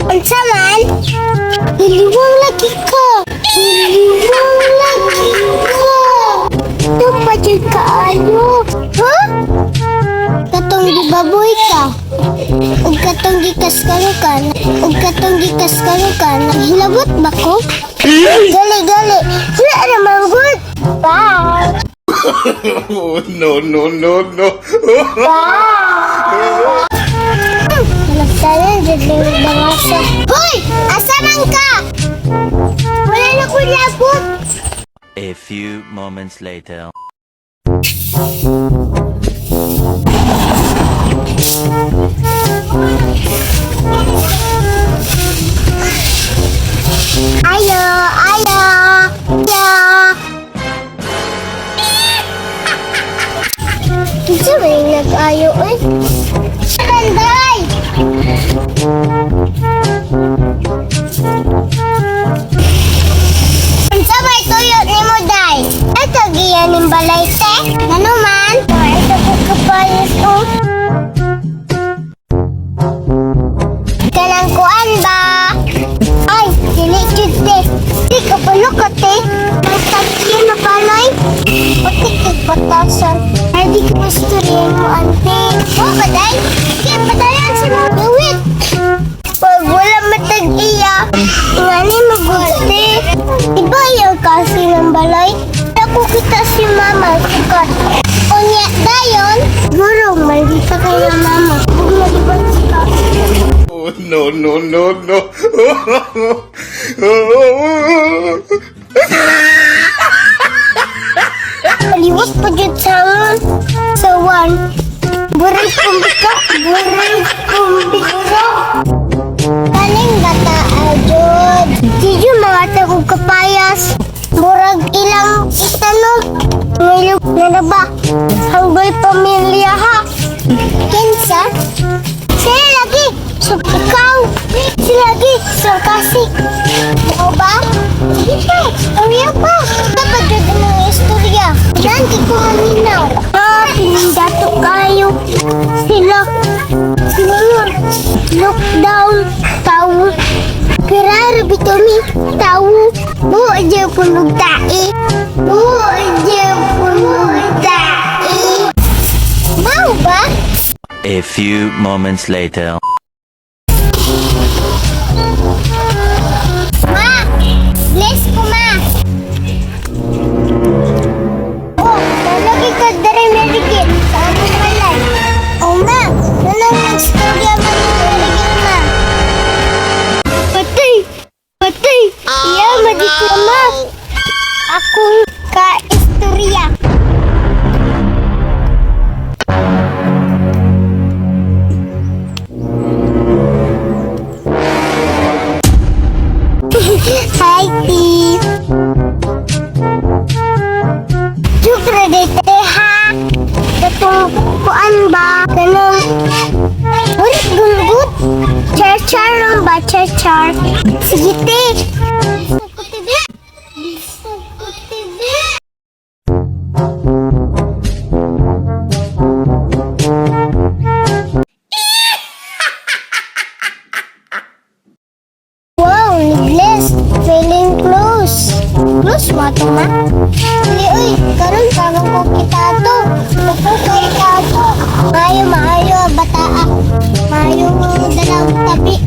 Unsa man? Hiliwang lagi ka. Hiliwang lagi ka. Ito pa dyan kaayo. Ha? Katong gibaboy ka. Ug katong gikaskarukan. Ug katong gikaskarukan. Hilabot ba ko? Gali, gali. Wala naman good. Bye. Oh, no, no, no, no. Bye. Nagtanan, dyan lang bangasa. Hoy! Asa man ka? Wala na ko labot. A few moments later. Ayo, ayo, ayo. Kinsa ba yung nag-ayo eh? Banday! Unsa may tuyo nimo day? Ay kagiyan ning balay te? Ngano man? Ay sa ko kapayas oh. Kanang kuan ba? Ay, dili jud te. Di ka pulo ko te. Ang tagyo na panoy. Puti kay batasan. Ay di ko istorya mo ante. Oh, baday. Kaya padayon si mo. Gawit. Pag wala matag iya, ingani magusti. Iba yung kasi ng balay. Ako kita si mama sukat. Unya dayon, guro maldita kay mama. Ug malibat ka. Oh, no, no, no, no. Kaliwat pa jud sa angon. Sa one. Buray kumbika, buray kumbika. Kaning bata jud. Di jud mga tagog kapayas. Murag ilang itanong. Ngilog na na ba? Hanggoy pamilya ha. Kinsa? Sila lagi. So ikaw. Sila lagi. So kasi. Oo ba? Sige pa. Istorya pa. Dapat jud ang istorya. Yan, di ko maminaw. Ah, pinindato kayo. Sila. Sila. Lockdown. Tao. Piraro bitomi. Tao. Buo dyan punog tae. Buo dyan punog tae. Mau ba? A few moments later. Ma! Bless ko, ma! Oh, nalagi ka dere, Mary Jane. Sa among balay. Oh, ma! Nanang nagstorya man ni Mary Jane, ma. Patay! Patay! Iya, madito, ma. Akong ka-istorya. Hi, T. Siyempre, dito, ha? Katong kuan ba? Kanang... Uy, gulgut. Char-char lang ba? Char-char. Sige, te. Gusto ko, tibi. Gusto ko, tibi. Wow, ni-bless. Feeling close. Close mo ito, ma? Dili, uy. Karon karon ko kita to. Upo ko kita to. Maayo, maayo, bataa. Maayo, dalaw tabi.